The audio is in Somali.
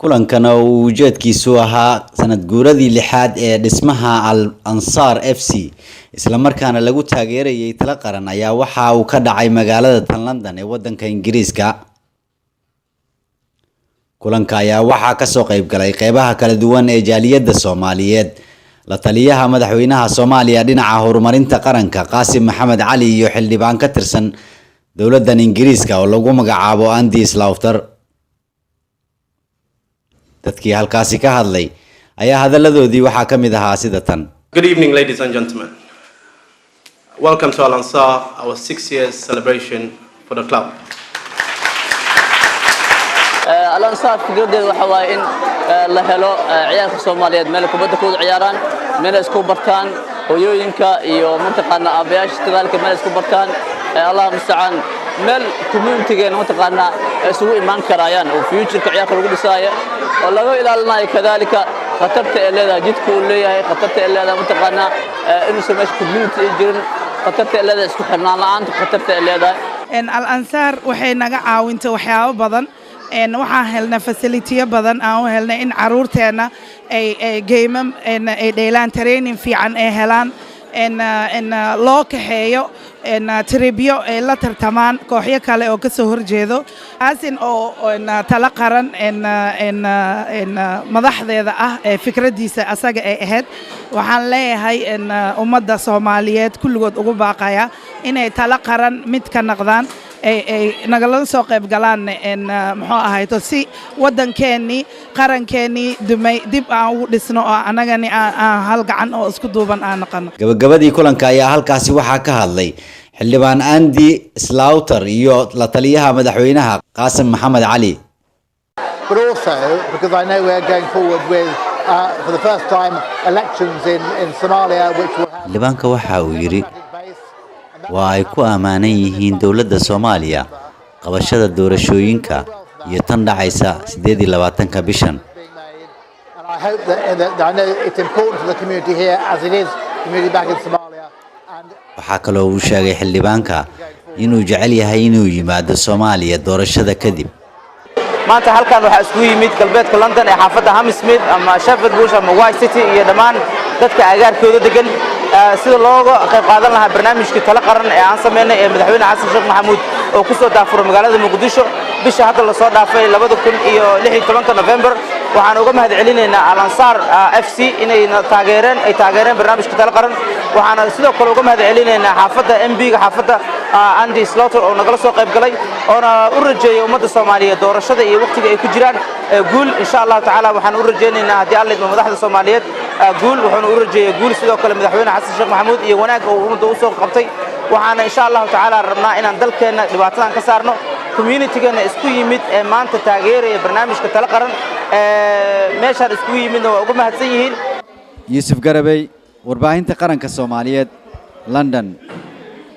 Kulankan oo uu ujeedkiisu ahaa sanad guuradii lixaad ee dhismaha Al Ansaar FC, islamarkaana lagu taageerayay talo qaran, ayaa waxa uu ka dhacay magaalada tan London ee wadanka Ingiriiska. Kulanka ayaa waxaa kasoo qayb galay qeybaha kala duwan ee jaaliyadda Soomaaliyeed, la taliyaha madaxweynaha Soomaaliya dhinaca horumarinta qaranka Qaasim Maxamed Cali iyo xildhibaan ka tirsan dowladan Ingiriiska oo lagu magacaabo Andy Slaughter. Dadkii halkaasi ka hadlay ayaa hadaladoodii waxaa ka mid ahaa sida tan. Good evening, ladies and gentlemen. Welcome to Al Ansar, our 6 years celebration for the club. Al Ansaar fikradeeda waxa waaye in la helo ciyaalka Soomaaliyeed meel kubadda ku wada ciyaaraan, meel ay isku bartaan, hooyooyinka iyo mataqaana aabayaasha kadaalika meel isku bartaan, Allah mustacaan, meel communitygeena mataqaana ay isugu imaan karaayaan oo futureka ciyaalka lagu dhisaayo oo laga ilaalinayo kadaalika khatarta ay leedahay jidka uu leeyahay, khatarta ay leedahay mataqaana inuusan meesha community ay jirin, khatarta ay leedahay isku xirnaan la'aanta, khatarta ay leedahay. Al Ansaar waxay naga caawintay waxyaabo badan. Waxaan helnay facility-yo badan aan u helnay in caruurteenna ay game-am ay dheelaan, training fiican ay helaan, loo kaxeeyo trip-yo ay la tartamaan kooxyo kale oo ka soo horjeedo. Qaasin oo talo qaran madaxdeeda ah ee fikraddiisa asaga ay ahayd, waxaan leeyahay ummadda Soomaaliyeed kulligood ugu baaqaya inay talo qaran mid ka noqdaan, ay nagala soo qayb galaan, muxuu ahayto, si waddankeennii qarankeenii dumay dib aan ugu dhisno oo annagani aan hal gacan oo isku duuban aan noqono. Gabagabadii kulanka ayaa halkaasi waxaa ka hadlay xildhibaan Andy Slaughter iyo la taliyaha madaxweynaha Qaasim Maxamed Cali. But also because I know we're going forward with, for the first time, elections in Somalia, which will have Xildhibaanka waxa uu yidhi, waa ay ku ammaanan yihiin dowladda Soomaaliya qabashada doorashooyinka iyo tan dhacaysa 28-ka bishan. being made. And I hope that I know it's important to the community here as it is community back in Somalia. And Waxaa kaloo uu sheegay xildhibaanka inuu jecel yahay inuu yimaado Soomaaliya doorashada kadib. Maanta halkan waxaa iskugu yimid galbeedka London ee xaafadda Hammersmith ama Shepherd Bush ama White City iyo dhammaan dadka agaarkooda degan, sida looga qayb qaadan lahaa barnaamijkii talo qaran ee aan samaynay ee madaxweyne Xasan Sheekh Maxamuud oo ku soo daafuray magaalada Muqdisho bisha hadda lasoo dhaafay 2016 November. Waxaan uga mahad celinaynaa Al Ansaar FC inay taageereen, ay taageereen barnaamijka talo qaran. Waxaana sidoo kale uga mahad celinaynaa xaafadda MP-ga xaafadda Andy Slaughter oo nagala soo qayb galay oona u rajeeyay ummadda Soomaaliyeed doorashada iyo waqtiga ay ku jiraan guul insha Allahu tacaala. Waxaan u rajaynaynaa haddii Alla idmo madaxda Soomaaliyeed guul, wuxuuna u rajeeyay guul sidoo kale madaxweyne Xasan Sheekh Maxamuud iyo wanaagga uu ummadda u soo qabtay. Waxaana insha Allahu tacaala rabnaa inaan dalkeenna dhibaatadan ka saarno. Community-geena isku yimid ee maanta taageeraya barnaamijka talo qaran meeshaan iskugu yimidna waa uga mahadsan yihiin. Yuusuf Garabey, Warbaahinta Qaranka Soomaaliyeed, London.